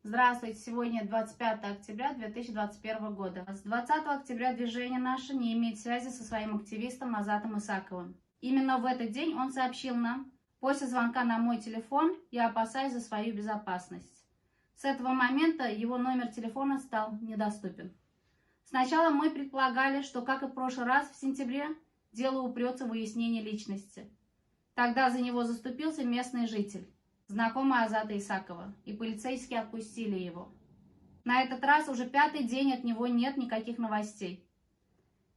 Здравствуйте, сегодня 25 октября 2021 года. С 20 октября движение наше не имеет связи со своим активистом Азатом Исаковым. Именно в этот день он сообщил нам, после звонка на мой телефон я опасаюсь за свою безопасность. С этого момента его номер телефона стал недоступен. Сначала мы предполагали, что, как и в прошлый раз в сентябре, дело упрется в выяснение личности. Тогда за него заступился местный житель, знакомый Азата Исакова, и полицейские отпустили его. На этот раз уже пятый день от него нет никаких новостей.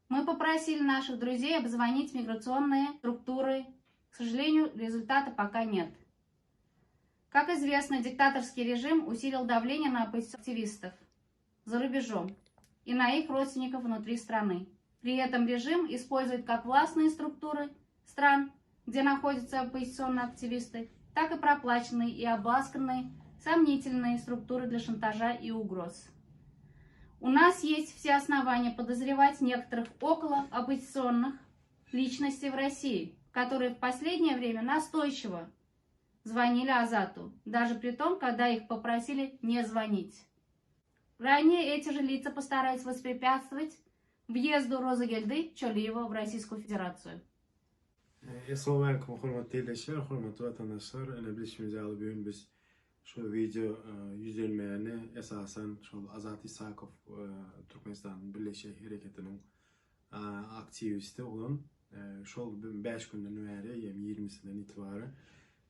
Мы попросили наших друзей обзвонить миграционные структуры. К сожалению, результата пока нет. Как известно, диктаторский режим усилил давление на оппозиционных активистов за рубежом и на их родственников внутри страны. При этом режим использует как властные структуры стран, где находятся оппозиционные активисты, так и проплаченные и обласканные сомнительные структуры для шантажа и угроз. У нас есть все основания подозревать некоторых около оппозиционных личностей в России, которые в последнее время настойчиво звонили Азату, даже при том, когда их попросили не звонить. Ранее эти же лица постарались воспрепятствовать въезду Розагельды Чолиева в Российскую Федерацию. Essalamu hormatly ildeşler, hormatly watandaşlar. Ene bilişimiz ýaly bu gün biz şu wideo ýüzlenmäni esasan şol Azat Isakow Türkmenistanyň Birleşik Hereketiniň aktiwisti bolan şol 5 günden bäri, ýagny 20-sinden itibaren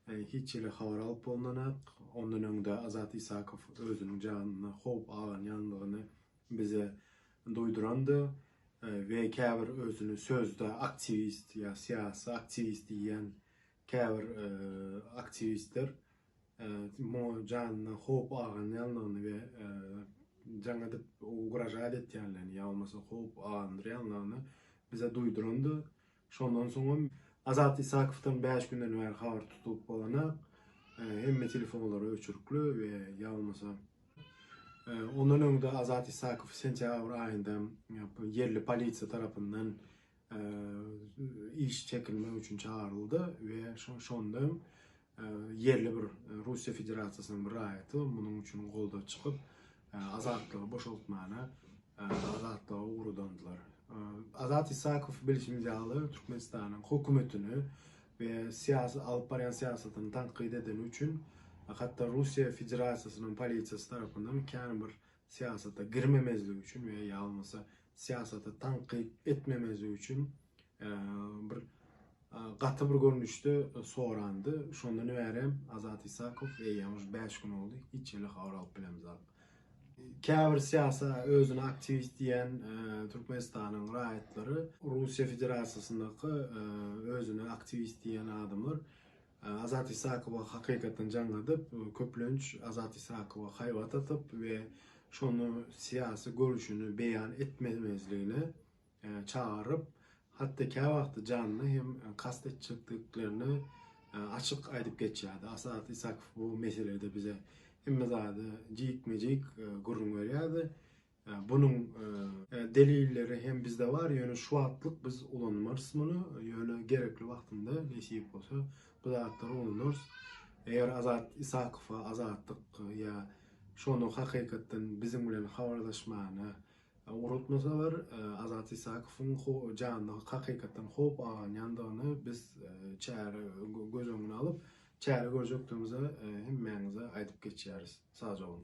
hiç ýere habar alyp bolnanak. Ondan öňde Azat Isakow özüniň janyna howp abanýandygyny bize duýdurandy we käbir özüni sözde aktiwist ýa syýasy aktiwist diýen käbir aktiwistler muňa janyna howp abanýandygyny we jaň edip угрожать etýänlerini ýa bolmasa howp abandyrýanlygyny bize duýdurandy. Şondan soňam Azat Isakowdan 5 günden bäri habar tutulyp bolanak. Hemme telefonlary öçürikli we ýa bolmasa ondan öňde Azat Isakow sentýabr aýynda ýerli polisiýa tarapyndan iş çekilmek üçin çagyryldy we şonda ýerli bir Russiýa Federasiýasynyň bir raýaty munuň üçin golda çykyp Azatlygy boşaltmana Azatlyga ugradandylar. Azat Isakow bilşimiz ýaly Türkmenistanyň hökümetini we syýasy alyp barýan syýasatyny tankyt edeni üçin hatda Russiýa Federasiýasynyň polisiýasy tarapyndan kän bir syýasata girmemezligi üçin we ýa bolmasa syýasaty tankyt etmemezligi üçin bir gaty bir görnüşde sorandy. Şondan bäri Azat Isakow eýýäm 5 gün oldy. Hiç ýere habar alyp bilemizok. Käbir syýasy özüni aktiwist diýen Türkmenistanyň raýatlary Russiýa Federasiýasyndaky özüni aktiwist diýen adamlar Azat Isakowa hakykatdan jaň edip, köplenç Azat Isakowa haýbat atyp we şonu syýasy görüşini beýan etmemezligine çagyryp, hatda käwagtda janyna hem kast etjekdiklerini açyk aýdyp geçýärdi. Azat Isakow bu meselede bize hemme zady jikme-jik gürrüň berýärdi. Bunuň delilleri hem bizde bar, ýöne şu wagtlyk biz ulanmarys muny, ýöne gerekli wagtynda nesip bolsa bu zatlary ulanarys. Eger Azat Isakowa Azatlyk ýa şony hakykatdan biziň bilen habarlaşmana ugratmasalar, Azat Isakowyň janyna hakykatdan howp abanýandygyny biz çäre göz öňüne alyp, çäre görjekdigimizi hemmäňize aýdyp geçýäris. Sag boluň.